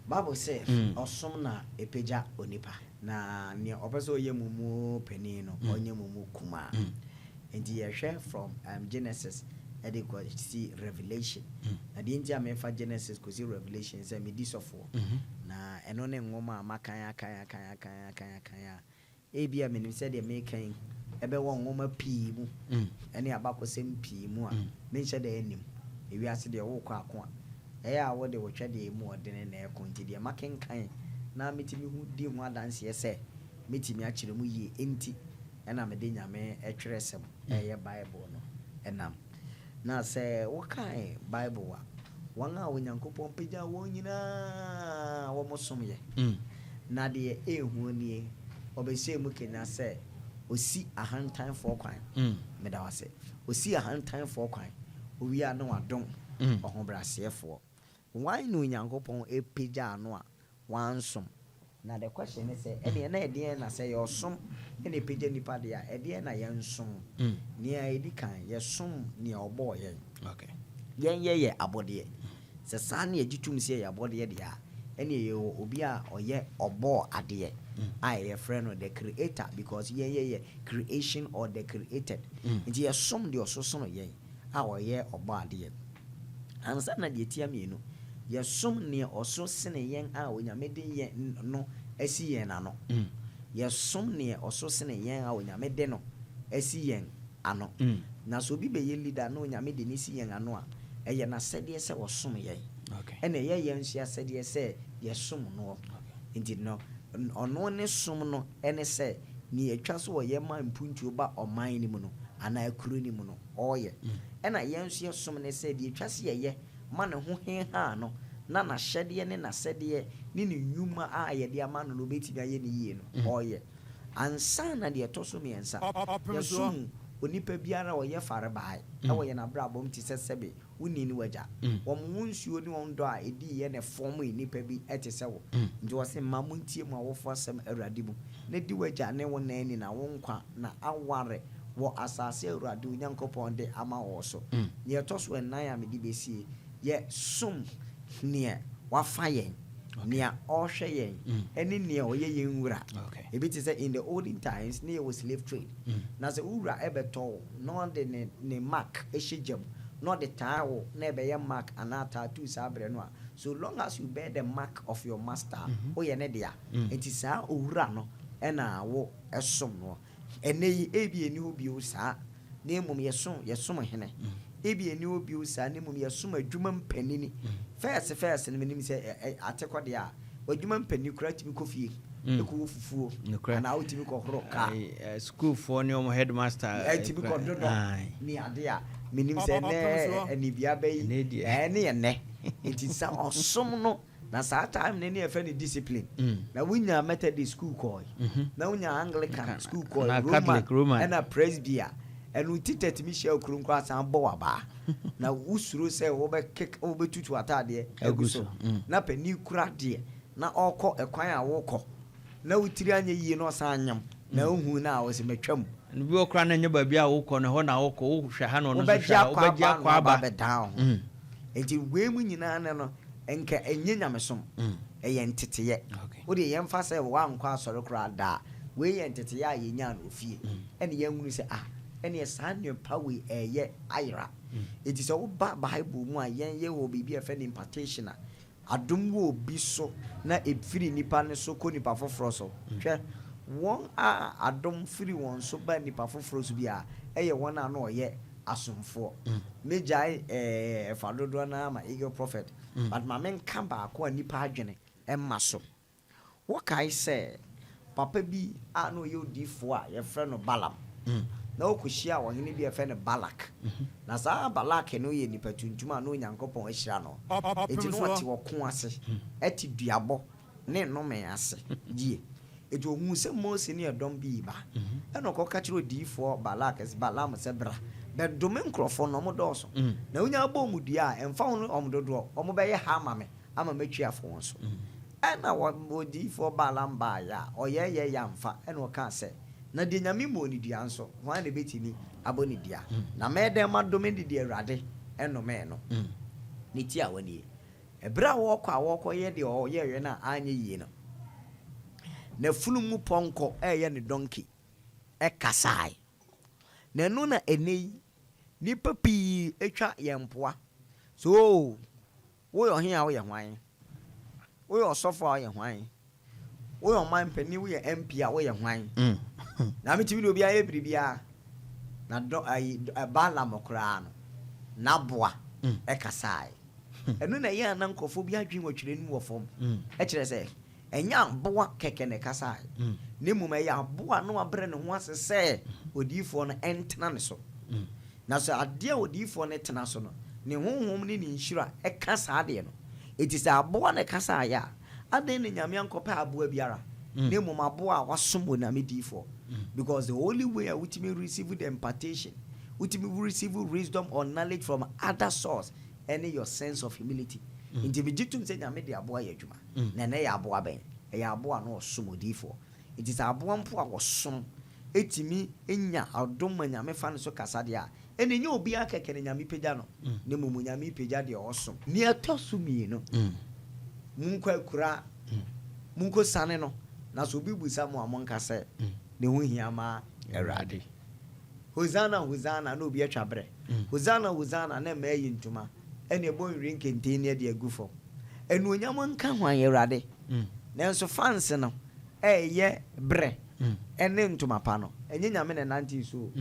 Bible sɛ ɔsom na ɛpagya onipa, na nea ɔpɛ sɛ ɔyɛ mo mu panin no, ɔnyɛ mo mu kumaa. Nti yɛhwɛ from Genesis ɛde kɔsi Revelation. Na deɛ nti a mefa Genesis kɔsi Revelation sɛ medi sɔfoɔ, na ɛno ne nwoma a makan akan akan akan akan akan a ebi a menim sɛdeɛ mekan ɛbɛwɔ nwoma pii mu ɛne abakɔsɛm pii mu a menhyɛ da anim. Ewiase deɛ, wokɔ ako a, ɛyɛ a wode wotwɛ deɛ mu ɔdene na ɛko. Nti deɛ makenkan na metumi ho di ho adanseɛ sɛ metumi akyerɛ mu yie, enti ɛna mede Nyame ɛtwerɛ sɛm ɛyɛ Bible no ɛnam. Na sɛ wokae Bible a, wɔn a Onyankopɔn pagya wɔn nyinaa, wɔn somyɛ. Na deɛ ɛhu nie, ɔbɛhyɛ mu kenya sɛ osi ahantanfoɔ kwan. Meda wase. Osi ahantanfoɔ kwan owie a, na wadom ɔhobrɛaseɛfoɔ. Wan na Onyankopɔn ɛpagya ano a wansom? Na the question ne sɛ, ɛneɛ na ɛdeɛn na sɛ yɛɔsom ɛna ɛpagya nipa deɛ a, ɛdeɛn na yɛnsom? Nea ɛdi kan, yɛsom nea ɔbɔɔ yɛn. Yɛn yɛyɛ abɔdeɛ. Sɛ saa ne yɛgye tom sɛ yɛyɛ abɔdeɛ deɛ a, ɛne yɛwɔ obi a ɔyɛ ɔbɔɔ adeɛ a yɛfrɛ no the Creator, because yɛn yɛyɛ creation or the created. Nti yɛsom deɛ ɔsosono yɛn a ɔyɛ ɔbɔ adeɛ. Ansa na deɛ tia mmienu, yɛsom nea ɔso sene yɛn a Onyame de yɛn no asi yɛn ano. Yɛsom nea ɔso sene yɛn a Onyame de no asi yɛn ano. Na sɛ obi bɛyɛ leader na Onyame de ne si yɛn ano a, ɛyɛ n'asɛdeɛ sɛ wɔsom yɛn. Ɛna ɛyɛ yɛn nso asɛdeɛ sɛ yɛsom noɔ. Nti no, ɔno ne som no ɛne sɛ nea atwa so wɔ yɛ ma mpuntuo ba ɔman no mu no anaa kuro no mu no, ɔreyɛ. Ɛna yɛn nso yɛsom ne sɛ deɛ atwa sɛ yɛyɛ ma ne ho hehaa no na n'ahyɛdeɛ ne n'asɛdeɛ ne ne nnwuma a yɛde ama no no, obɛtumi ayɛ ne yie no, ɔreyɛ. Ansa na deɛ ɛtɔ so mmiɛnsa, yɛsom onipa biara a ɔyɛ farebae ɛwɔ yɛn abrabɔ mu, te sɛ sɛbe wonni ne wagya. Wɔn ho nsuo ne wɔn dɔ a ɛdi yɛ ne fɔm nipa bi ɛte sɛ wo. Nti wɔse, "Mma, montie mu awofo asɛm Awurade mu, na di wagya ne wo nan ni, na wo nkwa na aware wɔ asase a Awurade Onyankopɔn de ama wɔ so." Neɛ ɛtɔ so ɛnan a mede bɛsie, yɛ som neɛ wafa yɛn, nea ɔrehwɛ yɛn, ɛne nea ɔyɛ yɛn wura. Ebi te sɛ in the olden times ne yɛwɔ slave trade. Na sɛ wo wura ɛbɛtɔ wo na ɔde ne mark ɛhyɛ gyam na ɔde taa wo na ɛbɛyɛ mark anaa tattoo saa berɛ no a, so long as you bear the mark of your master, woyɛ ne dea. Nti saa owura no ɛna wo ɛsom no. Ɛnɛ yi, ebi ɛni hɔ bio saa, na mmom yɛsom hene. Ebi ɛni hɔ bio saa, na mmom yɛsom adwuma mpanini. First no, menim sɛ atekɔ deɛ a, adwuma mpanini koraa tumi kɔ fie ɛkɔwɔ fufuo anaa wotumi kɔhoro kaa. Sukuufoɔ ne ɔmo headmaster. Ɛtumi kɔ dodɔ ne ade a menim sɛ nɛ anibia bɛyi ɛne yɛ nnɛ. Nti sa ɔsom no na saa time no ne yɛfrɛ no discipline. Na wonya Methodist school kɔe, na wonya Anglican school kɔe, Roman ɛna Presby a ɛno tita tumi hyia okuro nkɔ asan bɔ wabaa na wosuro sɛ wobɛtutu ataadeɛ agu so. Na pani kura deɛ na ɔrekɔ ɛkwan a wokɔ na wotiri anyɛ yie na ɔsan anyam na wohu na a wɔsɛ matwam. Bi wɔ koraa na nyɛ baabi a wokɔ no hɔ na wokɔ, wohwɛ ha na ɔno nso hwɛ ha, wobɛgye akɔ aba bɛdan ho. Nti wei mu nyinaa ne no nka ɛnyɛ nyamesom, ɛyɛ nteteyɛ. Wode yɛmfa sɛ woankɔ asɔre koraa daa, wei yɛ nteteyɛ a yɛnyaa no ofie, ɛne yɛnhunu sɛ ah, ɛneɛ saa nneɛpa wei ɛyɛ ayera. Nti sɛ woba Bible mu a, yɛn yɛwɔ biribi a ɛfɛ no impartation a adom wɔ obi so na ɛfiri nipa no so kɔ nipa foforɔ so. Hwɛ, wɔn a adom firi wɔn so ba nipa foforɔ so bi a, ɛyɛ wɔn a na ɔyɛ asomfoɔ. Megyae ɛfa dodoɔ no ama Eagle Prophet, but ma menka baako a nipa adwene ɛma so. Wɔkae sɛ papa bi a na ɔyɛ odiifoɔ a yɛfrɛ no Balam na ɔkɔhyia ɔhene bi a yɛfrɛ no Balak. Na saa Balak no yɛ nipa tuntum a na Onyankopɔn ahyira no. Enti na ɔte ɔko ase, ɛte duabɔ ne nnome ase yie. Enti ohuu sɛ Mose ne ɛdɔm bi ba, ɛna ɔkɔka kyerɛ odiifoɔ Balak, Balaam sɛ, "Bra bɛdome nkurɔfoɔ no, ɔmo dɔɔso na wonya bɔ ɔmo dua a, ɛmfa ho no ɔmo dodoɔ, ɔmo bɛyɛ ha ama me ama mɛtwi afɔ wɔn so." Ɛna odiifoɔ Balaam baayɛ a ɔyɛɛyɛ yɛ amfa. Ɛna ɔkaa sɛ, "Na deɛ Nyame mmɔɔ ne dua nso, hwan na ɛbɛtumi abɔ ne dua? Na mɛyɛ dɛn madome de deɛ Awurade ɛnomee no?" Ne ti a wɔnie. Ɛberɛ a wɔrekɔ a wɔrekɔyɛ deɛ ɔyɛeɛ no a anyɛ yie no, n'afunumu pɔnkɔ reyɛ ne donkey kasae. Na ɛno na ɛnnɛ yi nnipa pii twa yɛn mpoa. So oo, woyɛ ɔhene a woyɛ hwan? Woyɛ ɔsɔfo a woyɛ hwan? Woyɛ ɔman panin, woyɛ MP a woyɛ hwan? Na metumi de obiara yɛ biribiara. Na dɔ ayi Balaam koraa no, n'aboa kasae. Ɛno na ɛyɛ a na nkurɔfoɔ bi adwene wɔ twerɛ no mu wɔ fam. Ɛkyerɛ sɛ, ɛnyɛ aboa kɛkɛ na ɛkasae, na mmom ɛyɛ aboa a na wabrɛ ne ho ase sɛ odiyifoɔ no ntena ne so. Na sɛ adeɛ a odiyifoɔ no tena so no, ne honhom ne ne nhyira ka saa adeɛ no. Enti sɛ aboa na ɛkasaeɛ a, adɛn na Nyame ankɔpɛ aboa biara, na mmom aboa a wasom Onyame diyifoɔ? Because the only way a wotumi receive the impartation, wotumi receive wisdom or knowledge from other source ɛne your sense of humility. Nti megye tom sɛ Nyame de aboa yɛ adwuma. Na ɛnɛ yɛ aboa bɛn? Ɛyɛ aboa a na ɔsom odiyifoɔ. Nti sɛ aboa mpo a wɔsom tumi nya adom ma Nyame fa no so kasa deɛ a, ɛnna ɛnyɛ obiara kɛkɛ na Nyame pagya no, na mmom Onyame pagya deɛ ɔsom. Nea ɛtɔ so mmienu, monkɔ akuraa, monkɔsiane no, na sɛ obi bisa mo a, monka sɛ, Ne ho hia ma Awurade. Hosanna, Hosanna, na obi atwa berɛ. Hosanna, Hosanna, na mmaa ayi ntoma, ɛnna ɛbɔ nhwiren kente ne ade agu fam. Anuonyam nka hwan, Awurade? Nanso fans no reyɛ berɛ ne ntoma pa no, ɛnyɛ Nyame na ɛnantee so o,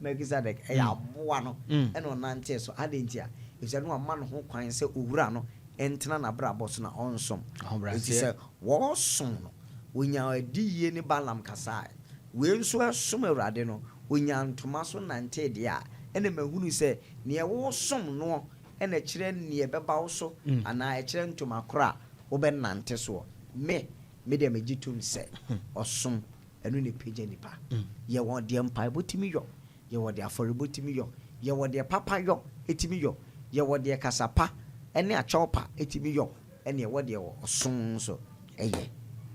Melchizedek, ɛyɛ aboa no na ɔnantee so. Adɛn ntia? Efisɛ na wama ne ho kwan sɛ owura no ntena n'abrabɔ so na ɔnsom. Enti sɛ wɔresom no, wɔnyaa adiyie ne Balaam kasae. Wei nso resom Awurade no, ɔnyaa ntoma so nantee deɛ a, ɛna mahunu sɛ neɛ woresom noɔ na ɛkyerɛ neɛ ɛbɛba wo so anaa ɛkyerɛ ntoma korɔ a wobɛnante soɔ. Me, me deɛ megye tom sɛ ɔsom, ɛno na ɛpagya nipa. Yɛwɔ deɛ mpaebɔ tumi yɔ, yɛwɔ deɛ afɔrebɔ tumi yɔ, yɛwɔ deɛ papa yɔ tumi yɔ, yɛwɔ deɛ kasa pa ne akyɛw pa tumi yɔ, ɛna yɛwɔ deɛ ɔsom nso yɛ.